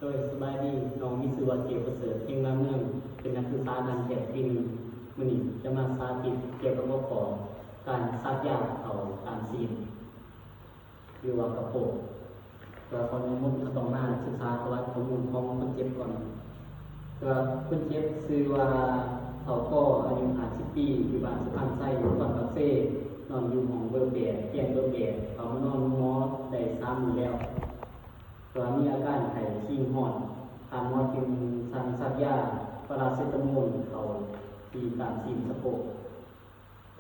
ໂດຍສະບາຍດີ, ນ້ອງມີຊື່ວ່າ ເກດປະເສີດ ເພັງງາມເມືອງ, ເປັນນັກສຶກສາການແພດປີໜຶ່ງ. ມື້ນີ້ຈະມາສາທິດກ່ຽວກັບຫົວຂໍ້ການສັກຢາເຂົ້າຕາມຊີ້ນ ຫຼືວ່າກະໂປງ. ແຕ່ວ່າກ່ອນອື່ນໝົດເຮົາຕ້ອງມາສຶກສາປະຫວັດຂໍ້ມູນຂອງຄົນເຈັບກ່ອນ. ແຕ່ວ່າຄົນເຈັບຊື່ວ່າ ເຖົ້າກໍ ອາຍຸຫ້າສິບປີ ຢູ່ບ້ານສະພານໄຊ ນະຄອນປາກເຊ, ນອນຢູ່ຫ້ອງເບີແປດ ຕຽງເບີແປດ, ເຂົ້າມານອນໂຮງໝໍໄດ້ສາມມື້ແລ້ວ. ແຕ່ວ່າມີອາການໄຂ້ຄີງຮ້ອນ, ທ່ານໝໍຈຶ່ງສັ່ງສັກຢາປາຣາເຊຕາໂມນເຂົ້າທີ່ຕາມຊີ້ນສະໂພກ.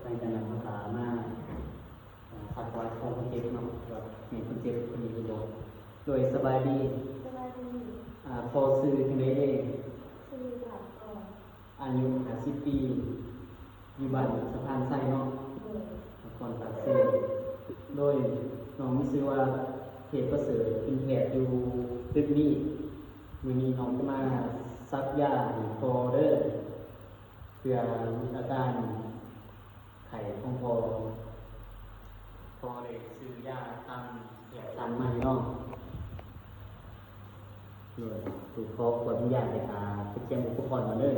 ຫຼັງຈາກນັ້ນເຮົາກໍມາສັກປະຫວັດຂອງຄົນເຈັບເນາະ ວ່າແມ່ນຄົນເຈັບຄົນນີ້ຫຼືບໍ່. ໂດຍສະບາຍດີ. ສະບາຍດີ. ອາ ພໍ່ຊື່ຈັ່ງໃດເອີຍ? ຊື່ ອາຍຸຫ້າສິບປີ ຢູ່ບ້ານສະພານໄຊເນາະ ໂດຍ ນະຄອນປາກເຊ. ໂດຍ ນ້ອງມີຊື່ວ່າ ເທບປະເສີດ ເປັນແພດຢູ່ຕຶກນີ້. ມື້ນີ້ນ້ອງຈະມາສັກຢາໃຫ້ພໍ່ເດີ ເພື່ອຫຼຸດອາການໄຂ້ຂອງພໍ່. ພໍ່ໄດ້ຊື້ຢາຕາມແພດສັ່ງມາໃຫ້ນ້ອງ. ໂດຍ ຂໍ ຂໍອະນຸຍາດ ໄປຕຽມອຸປະກອນກ່ອນເດີ.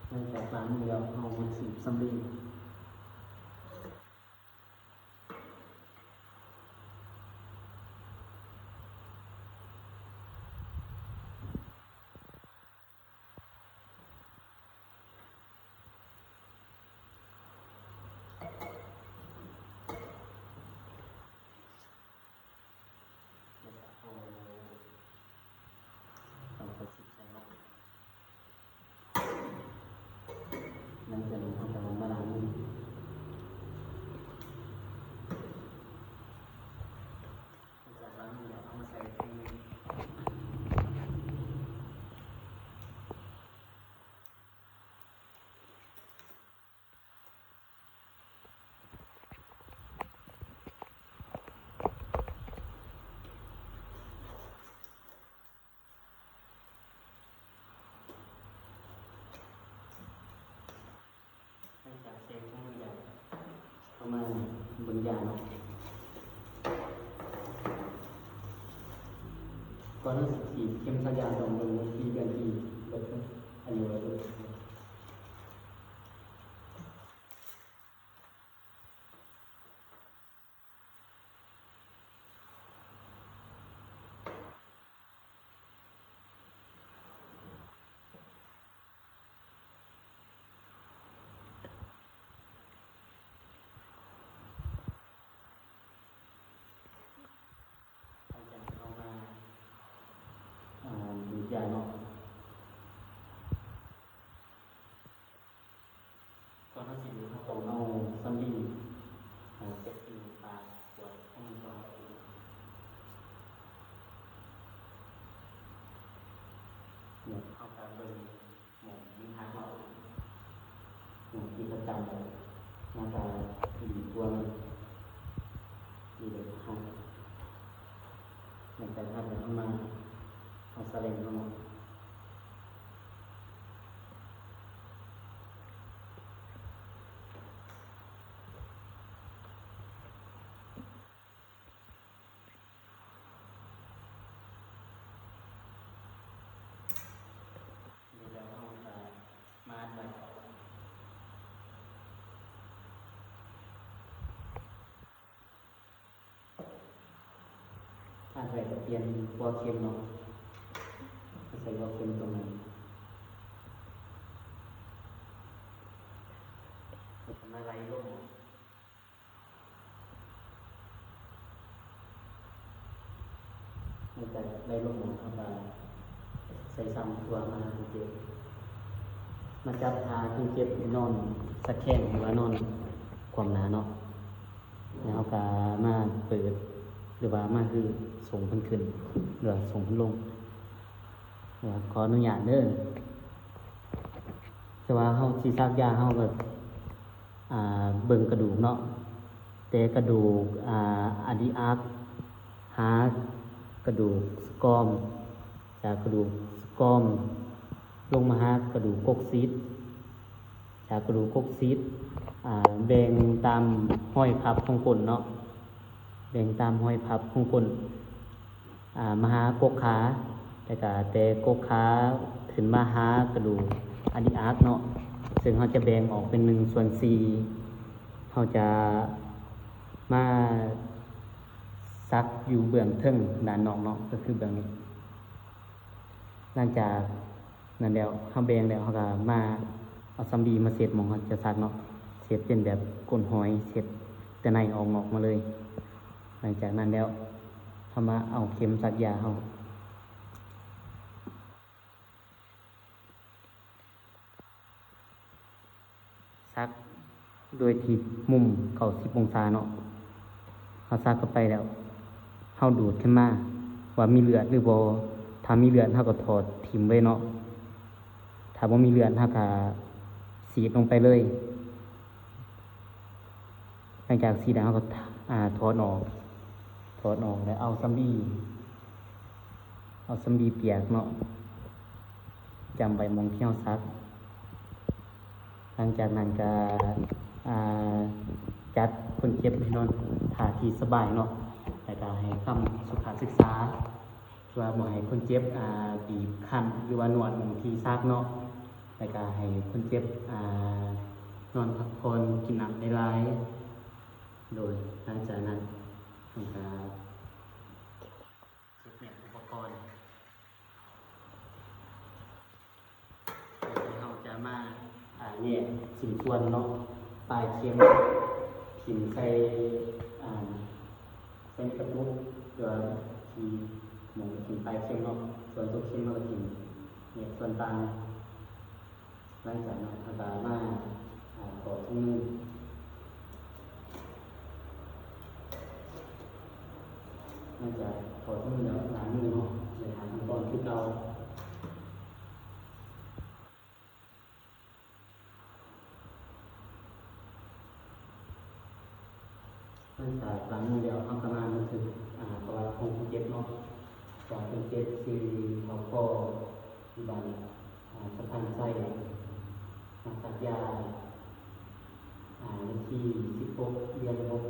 ຫຼັງຈາກລ້າງມືແລ້ວ ເຮົາມາສີດສຳລີ. ຫຼັງຈາກນັ້ນເຮົາກໍມາລ້າງມື. ຫຼັງຈາກລ້າງມືແລ້ວ ເຮົາມາໃສ່ແຕ່ງມື. ຫຼັງຈາກໃສ່ຖົງມືແລ້ວ ເຮົາມາເບິ່ງຢາເນາະ. ກ່ອນເຮົາຊິສີດເຂັມສັກຢາ ຕ້ອງເບິ່ງວັນທີເດືອນປີ ເບິດອາຍຸໄວ້ເບິ່ງ. ຫຼັງຈາກນັ້ນເຮົາມາ ອ່າ ດູດຢາເນາະ. ກ່ອນເຮົາຊິດູດ ເຮົາຕ້ອງເອົາສຳລີ ອ່າ ເຈັບຢູ່ປາກ ກວດຂອງມັນກ່ອນ. ເຮົາກະເບິ່ງໝ່ອງມັນຫັກເນາະ ໝ່ອງທີ່ເຂົາຈຳໄວ້ ເຮົາກະດີດຕົວມັນ ດີດໃຫ້ມັນຫັກ. ຫຼັງຈາກຫັກແລ້ວ ເຮົາມາເອົາສະແລັງເຮົາເນາະ. ດູດແລ້ວເຮົາກະມາອັດໄວ້. ອັດໄວ້ກະປ່ຽນຫົວເຂັມເນາະ ໃສ່ຫົວເຂັມຕົງນັ້ນ ແລ້ວກະມາໄລ່ລົມອອກ. ມັນກະໄດ້ລົມອອກ ເຮົາກະໃສ່ຊ້ຳທົ່ວມາຫາຄົນເຈັບ ມາຈັບທ່າຄົນເຈັບນອນຕະແຄງ ຫຼືວ່ານອນຂວ້ຳໜ້າເນາະ. ແລ້ວເຮົາກະມາເປີດ ຫຼືວ່າມາຮື້ສົ້ງເພິ່ນຂຶ້ນ ຫຼືວ່າສົ້ງເພິ່ນລົງ. ຂໍອະນຸຍາດເດີ ແຕ່ວ່າເຮົາຊິສັກຢາ ເຮົາກະ ອ່າ ເບິ່ງກະດູກເນາະ ແຕ່ກະດູກ ອ່າ ອາດິອັກ ຫາກະດູກສະໂຄ ກອມ ຈາກກະດູກສະກອມ ລົງມາຫາກະດູກກົກຊີດ ຈາກກະດູກກົກຊີດ ອາ ແບ່ງຕາມຮອຍພັບຂອງກົ້ນເນາະ ແບ່ງຕາມຮອຍພັບຂອງກົ້ນ ອາ ມາຫາກົກຂາ ແລ້ວກະແຕ່ກົກຂາຂຶ້ນມາຫາກະດູກອາລິອາກເນາະ ເຊິ່ງເຮົາຈະແບ່ງອອກເປັນໜຶ່ງສ່ວນສີ່ ເຮົາຈະມາສັກຢູ່ເບື້ອງເທິງດ້ານນອກເນາະ ກໍຄືເບື້ອງນີ້. ຫຼັງຈາກນັ້ນແລ້ວ ເຮົາແບ່ງແລ້ວ ເຮົາກໍມາເອົາສຳລີມາເຊັດໝ່ອງເຮົາຈະສັກເນາະ ເຊັດເປັນແບບກົ້ນຫອຍ ເຊັດແຕ່ໃນອອກນອກມາເລີຍ. ຫຼັງຈາກນັ້ນແລ້ວ ເຮົາມາເອົາເຂັມສັກຢາເຮົາ ສັກໂດຍທີ່ມຸມເກົ້າສິບອົງສາເນາະ. ເຮົາສັກເຂົ້າໄປແລ້ວ ເຮົາດູດຂຶ້ນມາວ່າມີເລືອດຫຼືບໍ່. ຖ້າມີເລືອດ ເຮົາກໍຖອດຖິ້ມເລີຍເນາະ. ຖ້າບໍ່ມີເລືອດ ເຮົາກໍສີດລົງໄປເລີຍ. ຫຼັງຈາກສີດແລ້ວ ເຮົາກໍ ອາ ຖອດອອກ ຖອດອອກແລ້ວເອົາສຳລີ ເອົາສຳລີປຽກເນາະ ຈ້ຳໄວ້ໝ່ອງທີ່ເຮົາສັກ. ຫຼັງຈາກນັ້ນກໍ ອາ ຈັດຄົນເຈັບໃຫ້ນອນທ່າທີ່ສະບາຍເນາະ ແລ້ວກໍໃຫ້ຄຳສຸຂະສຶກສາ ຄືວ່າບໍ່ໃຫ້ຄົນເຈັບ ອາ ບີບຄັນ ຫຼືວ່ານວດໝ່ອງທີ່ສັກເນາະ ແລ້ວກໍໃຫ້ຄົນເຈັບ ອາ ນອນພັກຜ່ອນ ກິນນ້ຳຫຼາຍໆ. ໂດຍ ຫຼັງຈາກນັ້ນເຮົາກໍ ເກັບແຍກອຸປະກອນ ແລ້ວເຮົາຈະມາ ອາ ແຍກຊິ້ນສ່ວນເນາະ ປາຍເຂັມຖິ້ມໃສ່ ອາ ໃສ່ກະຕຸກ ຫຼືວ່າທີ່ໝ່ອງຖິ້ມປາຍເຂັມເນາະ ສ່ວນຕົວເຂັມເຮົາກໍຖິ້ມແຍກສ່ວນຕ່າງ. ຫຼັງຈາກນັ້ນເຮົາກໍມາ ອາ ຖອດຖົງໜຶ່ງ ຫຼັງຈາກຖອດຖົງໜຶ່ງແລ້ວ ລ້າງມືເນາະ ແລະ ຫາຂັ້ນຕອນຄືເກົ່າ. ຫຼັງຈາກລ້າງມືແລ້ວ ເຮົາກໍມາບັນທຶກ ອາ ປະຫວັດຂອງຄົນເຈັບເນາະ ວ່າຄົນເຈັບຊື່ ທ.ກ. ຢູ່ບ້ານ ອາ ສະພານໄຊ ມາສັກຢາ ອາ ວັນທີສິບຫົກ ເດືອນຫົກ